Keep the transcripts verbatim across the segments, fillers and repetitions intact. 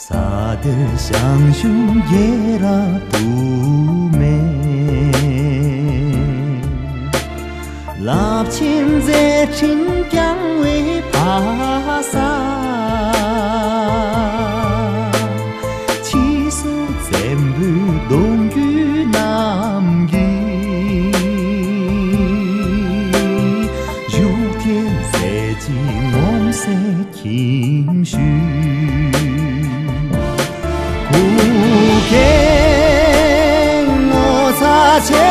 ས་དེར་ཞང་ཞུང་རྒྱལ་རབས་དུ་མས། རླབས་ཆེན་མཛད་འཕྲིན་བསྐྱངས་པའི་ཕ་ས། ཕྱི་སོག་བཙན་པོའི་གདུང་རྒྱུད་རྣམས་ཀྱིས། བཞུགས་ཐེངས་ཟས་ཀྱི་ངོམ་སའི་ཁྱིམ་ཤུལ། གུ་གེ་ངོ་མཚར་ཆེ་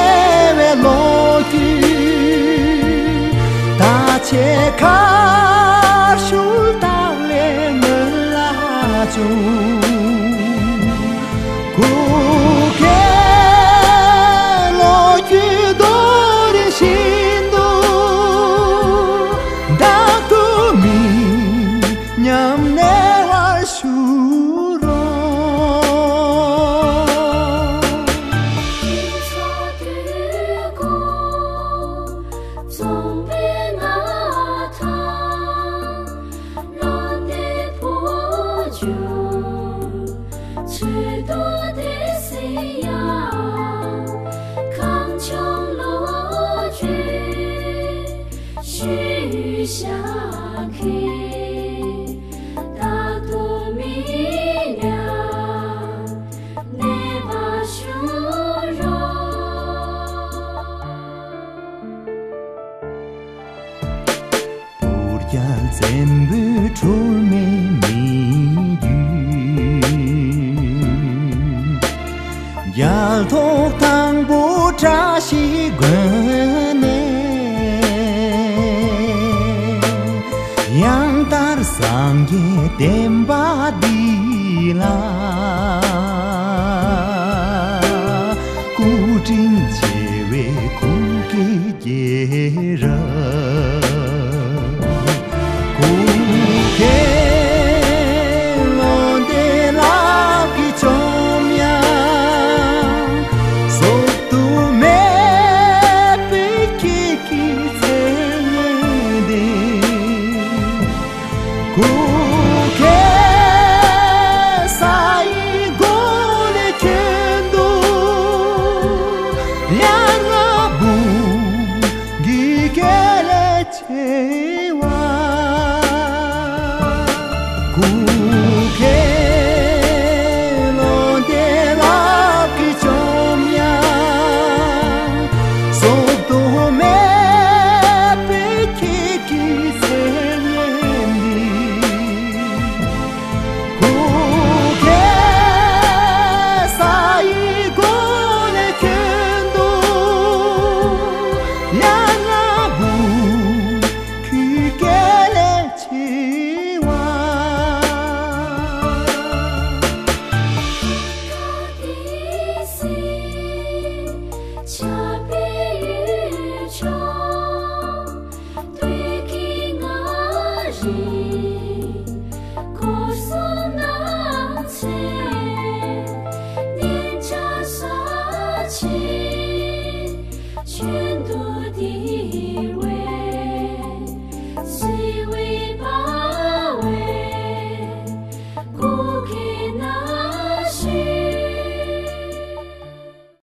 བའི་ལོ་རྒྱུས། ད་ཆའི་ཁར་ཤུལ་སྟག་ལས་སྔོན་ལ་བྱུང་། གུ་གེ་ལོ་རྒྱུས་རྡོ་རིང་བཞིན་དུ། རྟག་ཏུ་མི་ཉམས་གནས་པར་ཞུ་རོགས། རྫོང་དཔོན་ང་དང་། བློ་གཏད་བོད་ལྗོངས། ཆོས་དང་སྡེ་སྲིད་དབྱངས། གངས་ལྗོངས་ལོ་རྒྱུས་ཞུ་བཞག་གི། རྟག་ཏུ་མི་ཉམས་གནས་པར་ཞུ་རོགས། བོད་རྒྱལ་བཙན་པོའི་འཁྲུལ་མེད་མི་རྒྱུད། རྒྱལ་ཐོག་དང་པོ་བཀྲ་ཤིས་དགོན་ནས། ཡང་ལྟར་སངས་རྒྱས་བསྟན་པ་འདི་ལ། སྐུ་དྲིན་ཆེ་བའི་གུ་གེ་རྒྱལ་རབས། གུ་གེ་བློ་འདས་ལག་གི་བཅོམ་དབྱངས། བཟོད་དུ་མེད་པའི་ཁྱེད་ཀྱི་མཚན་སྙན་ལྡན། གུ་གེ་ས་ཡི་གོ་ལའི་ཁྱོན་དུ། ཡ་ང་བུ་གི་སྐད་ལས་ཆེ་བ། གུ་གེ་བློ་འདས་ལག་གི་བཅོམ་དབྱངས། བཟོད་དུ་མེད་པའི་ཁྱེད་ཀྱི་མཚན་སྙན་འདི། གུ་གེ་ས་ཡི་གོ་ལའི་ཁྱོན་དུ། ཡ་ང་བུ་གི་སྐད་ལས་ཆེ་བ།